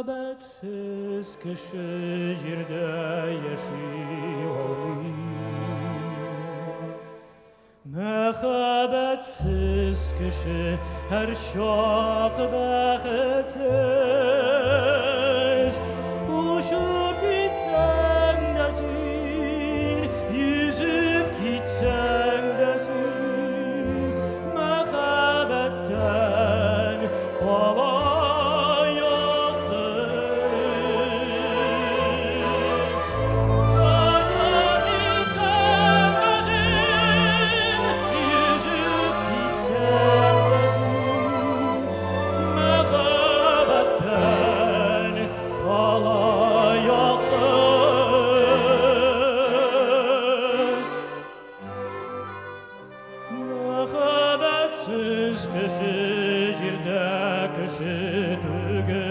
Мәхәббәтсез кеше җирдә яши алмый. Мәхәббәтсез кеше һәрчак бәхетсез. Uçup gitsen de sen, yüzüp gitsen de sen, məhəbbətten qala yoxdur. Uçup gitsen de sen, yüzüp gitsen de sen, məhəbbətten qala yoxdur. Məhəbbətsiz kişi җирдә кеше түгел.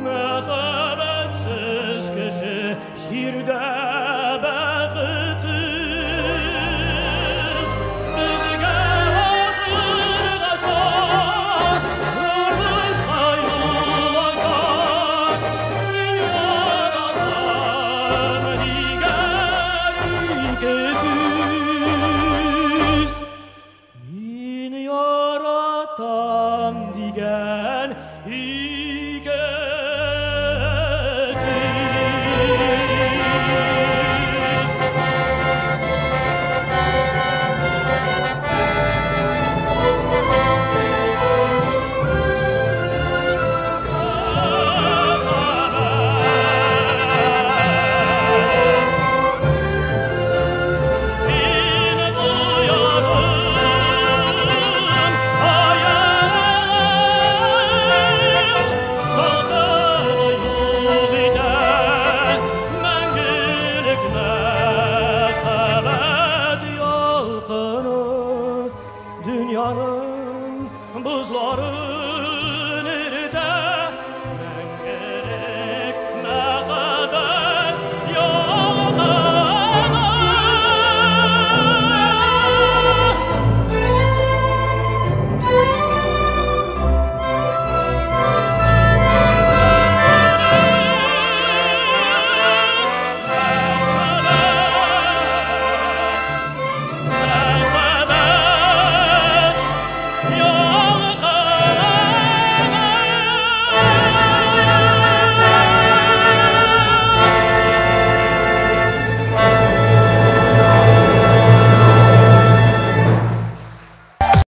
Məhəbbətsiz кеше җирдә бәхетсез.